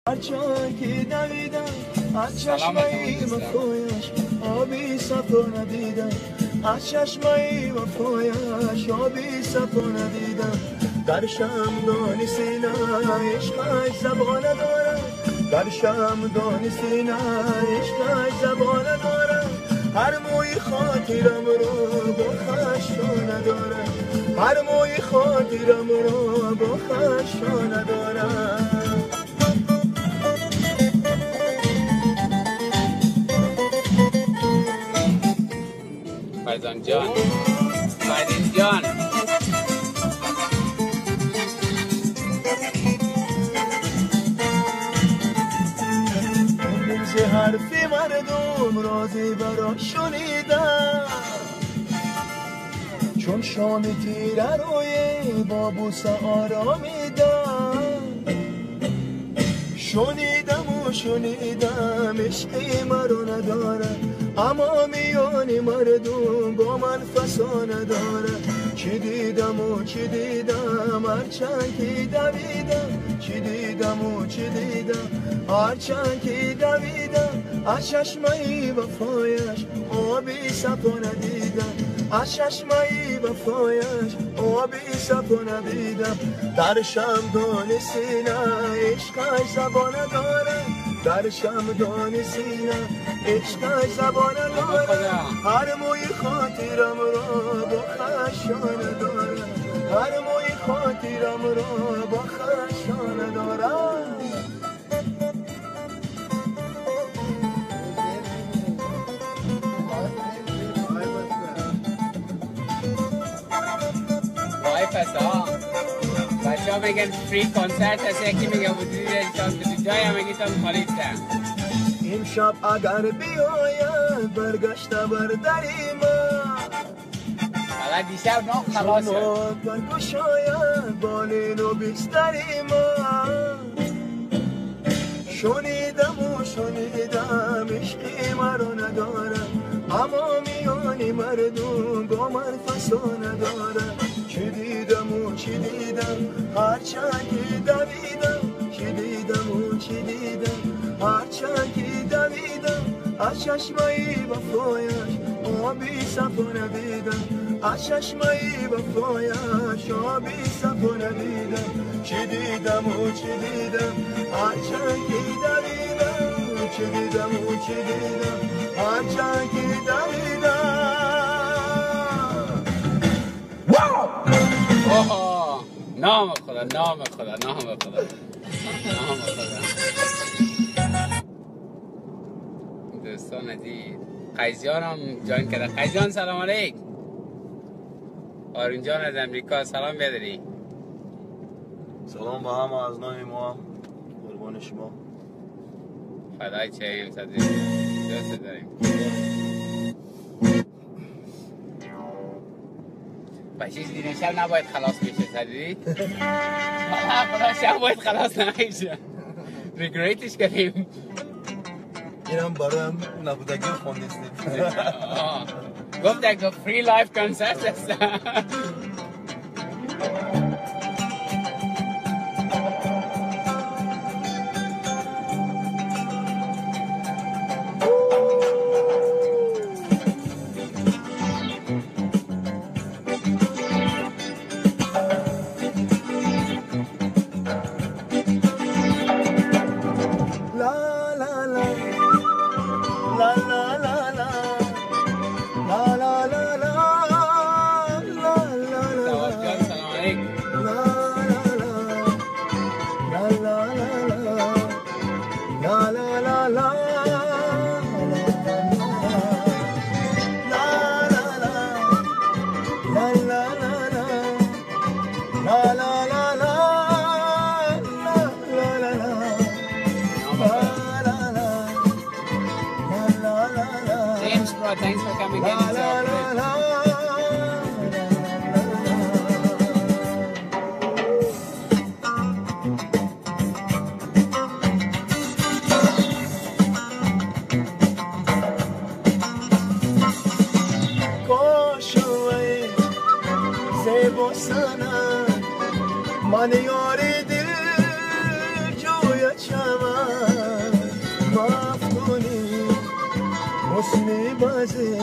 هرچند که دویدم از چشمای وفایش آبی صفا ندیدم، از چشمای وفایش آبی صفا ندیدم. در شمدان سینه عشقش زبان دارم، در شمدان سینه عشقش زبان دارم. هر موی خاطرم رو با خشانه دارم، هر موی خاطرم رو با خشانه دارم. فرزان جان، فرزان جان، امروز حرفی مردم رازی برا شنیدم، چون شام تیره روی با بوسه آرامیدم. شنیدم و شنیدم عشقی مرا ندارم، اما میان مردم با من فسانه دارم. چی دیدم و چی دیدم هرچند که دویدم، چی دیدم و چی دیدم هرچند که دویدم. از چشمای وفایش آبی صفا ندیدم، از چشمای وفایش آبی صفا ندیدم. در شمدان سینه عشقش زبانه دارم، در شمدان سینه عشقش زبانه دارم. هر موی خاطرم را با خشانه دارم، هر موی خاطرم را با خشانه دارم. وای فسا بچه ها میگن فری کنسرت هست، یکی میگه بودی جای هم میگی تا خالی شد. امشب اگر بیاید برگشته بر دری ما، حالا دیشب نه خلاص شد، برگشاید بالین و بستری ما. شنیدم و شنیدم عشقی مرا ندارم، اما میان مردم با من فسانه دارم. چی دیدم و چی دیدم هرچند که دویدم، چی دیدم و چی دیدم هرچند که دویدم. از چشمای وفایش آبی صفا ندیدم، از چشمای وفایش آبی صفا ندیدم. چی دیدم و چی دیدم هرچند که دویدم، چی دیدم و چی دیدم هرچند که دویدم. اوه نام خدا، نام خدا، نام خدا، نام خدا. دوستان عزیز، قیزیان هم جوین کرده. قیزیان سلام علیک. آرون جان از امریکا سلام بیادری. سلام به همه از نام ما، قربان شما. فدای چهیم صدری، دوست داریم. بچه دیدین شب نباید خلاص بشه صدری. خدا شب باید خلاص نمیشه، ریگریتش کردیم. اینم برایم نبودگی خوندیستیم. گفت یک free live concert است. Thanks for coming in. من یاری دل جوی چمن. بازی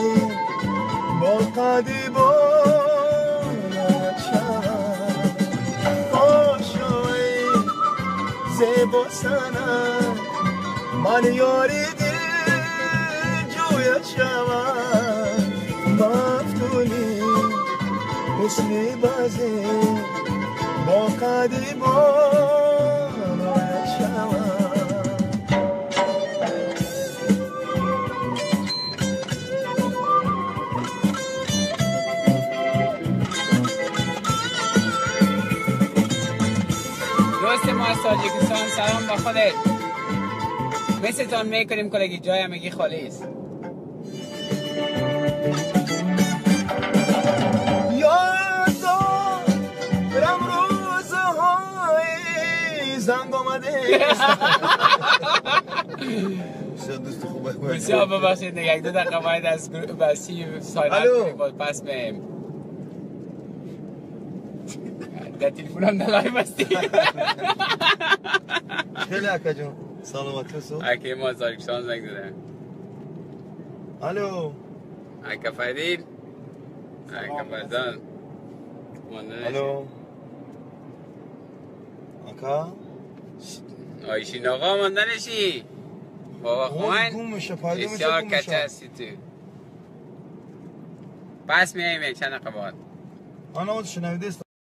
با قدی باید شوم خوشوی زیبا سنم من یاری دل جوید شوم مفتونی حسنی بازی با قدی باید شوم. دوست ما از تاجیکستان سلام با خودت. مثلتان میکنیم کلگی جای همگی خالی است. یاد دارم روزهای زنگ آمده. دوست خوبه. بسیار ببخشید یک دو دقیقه باید از گروه بسی ساین کنیم پس میم. در تلفنم در live هستی. خیلی اکا جون سلامتی سو. اکی ما از تاجیکستان زنگ زدم. الو اکا فریل اکا فرزان. الو اکا آیشین آقا مانده نشی بابا خوان گم میشه پیدا میشه. بسیار کچه هستی تو. پس میاییم یک چند دقیقه بعد. آن آواز شنویده است.